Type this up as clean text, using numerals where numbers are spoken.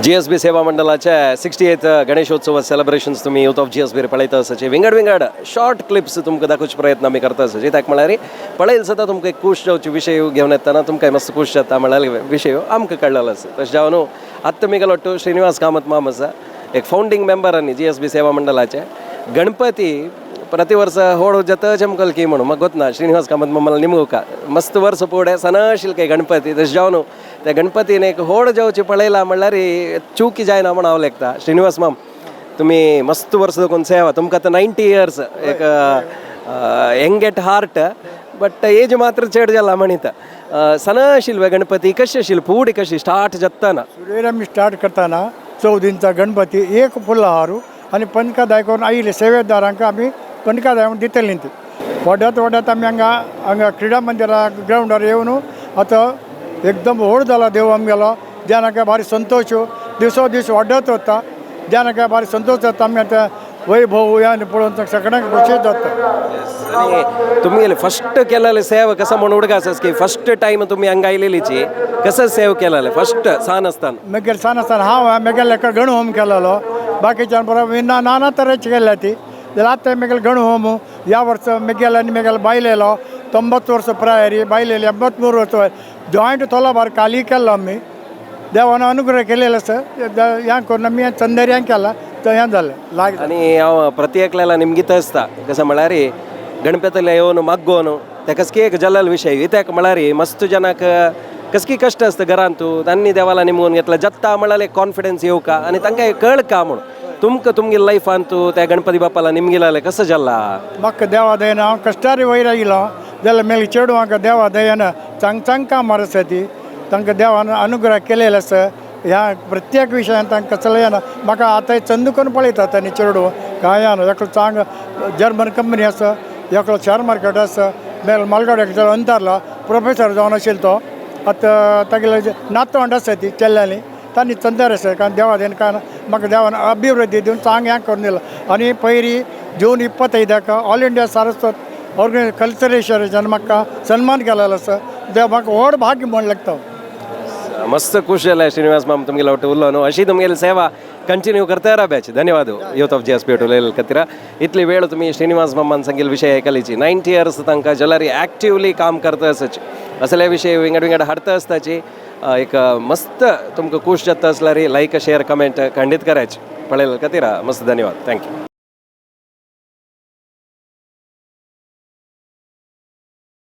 GSB सेवा मंडळाच्या 68th Ganeshotsav celebrations तुम्ही युथ ऑफ जीएसबी पळयता आसाचे. विंगड विंगड शॉर्ट क्लिप्स तुमकां दाखोवचे प्रयत्न आमी करता आसाचे. ताका म्हळ्यार पळयल सुद्दां तुमकां एक खूश जावचे विशय घेवन येतना तुमकां मस्त खूश जाता म्हळ्यार विशय आमकां कळ्ळेलो आसा. तशें जावन आत्तां मिगेलो ಒಟ್ಟು श्रीनिवास कामत माम आसा, एक फावंडींग मेंबर आनी जीएसबी सेवा मंडळाचे. गणपती ಪ್ರತಿ ವರ್ಷ ಹೋಡು ಜತ ಚಮಕಲ್ ಕಿ म्हणून म्हाका ಗೊತ್ತ ಶ್ರೀನಿವಾಸ್ ಕಾಮತ್ ಮಮ್ಮಲ್ ನಿಮಗೂ ಮಸ್ತ್ ವರ್ಷ ಪೂಡೆ ಸನಾಶಿಲ್ಕೆ ಗಣಪತಿ. तशें जावन त्या गणपतीन एक होड जावची पळयला म्हणल्यार चुकी जायना म्हण हांव लेखता. श्रीनिवास माम, तुमी मस्त वर्स दोन सेवा, तुमकां आतां 90 इयर्स, एक young at heart but age मात्र चड जाला म्हणीत. सनाशिल्वे गणपती कशें आशिल्ले, फुडें कशी स्टार्ट जाताना? सुरवेर आमी स्टार्ट करतना चवदींचा गणपती एक फुलाहारू आनी पंचकादाय करून आयिल्ले सेवेदारांक आमी पंचकादाय म्हणून दितली. ती वाडत वाडत आमी हांगा हांगा क्रिडा मंदिरा ग्रावंडार येवन आतां एकदम व्हड जाला देव आमगेलो. ज्यानाक भारी संतोश, दिसो दीस वाडत वता. ज्यानाक भारी संतोश जाता, आमी आतां वैभव ह्या पळोवन सगळ्यांक खोशी जाता. आनी तुमगेले फस्ट केलेले सेव कसं म्हणून उडगास की फस्ट टायम तुमी हांगा आयलेलीची कसं सेव केलेले फस्ट सान आसतना? मागीर सान आसतना हांव मेगेले गणू होम केलेलो. बाकीच्यान बरोबर नाना तरेचे केल्या ती. जाल्यार आतां मेगेले गणू होम ह्या वर्स मेगेले आनी मेगेले बायलेलो 90 वर्स प्रायरी, बायलेली 83 वर्स. जॉयंट तोलाभार खाली केल्लो. आमी देवान अनुग्रह केलेलो आसा. हें करून आमी चंदेर हें केलां, तर हें जालें लागीं. आनी हांव प्रति एकल्याला निमगीत आसता, कसं म्हळ्यार गणपतीला येवन मागोवन ते कसकी एक जल्लल विशय. कित्याक म्हळ्यार मस्त जनाक कसकी कश्ट आसता घरांत, तांणी देवाला निमगून घेतला जत्ता म्हळ्यार एक कॉन्फिडन्स येवका आनी तांकां कळ का म्हणून तुमकां तुमगे लायफान तूं त्या गणपती बाप्पाला निमगिलाले कसं जाल्ला? म्हाका देवा दयेन हांव कश्टारी वयर आयलो जाल्यार मेले चेडवांक देवा दयेन चांग चांग काम आसा. ती तांकां देवान अनुग्रह केलेलो आसा. ह्या प्रत्येक विशयान तांकां कसलें येना. म्हाका आतां चंद करून पळयतात आनी चेडूं कांय ना. एकलो चांग जर्मन कंपनी आसा, एकलो शेअर मार्केट आसा. मेल मालगाड अंतरला प्रोफेसर जावन आशिल्लो तो. आतां तागेले नातवंड आसा, ती चेल्ल्यांनी तांणी चंदर आसा. कारण देवा दयेन काय म्हाका देवान अभिवृद्धी दिवन चांग हें करून दिलां. आनी पयरी जून 25 ऑल इंडिया सारस्वत ऑर्गनायज कल्चरेशनान म्हाका सन्मान केलेलो आसा. देव म्हाका व्हड भाग्य म्हण लागता. मस्त खुश जालें श्रीनिवास माम तुमगेले ಒಟ್ಟು उरलो न्हू. अशी तुमगेली सेवा कंटिन्यू करता राब्याची. धन्यवाद युथ ऑफ जीएसबी उलयले खातीर. इतली वेळ तुमी श्रीनिवास मामान सांगिल्ले विशय आयकलीची. 90 इयर्स तांकां जाल्यार एक्टिवली काम करता आसाची, असले विशय विंगड विंगड हाडता आसताची. एक मस्त तुमकां खुश जाता आसल्यार लायक, शेअर, कमेंट खंडीत करायची. पळयले खातीर मस्त धन्यवाद. Thank you.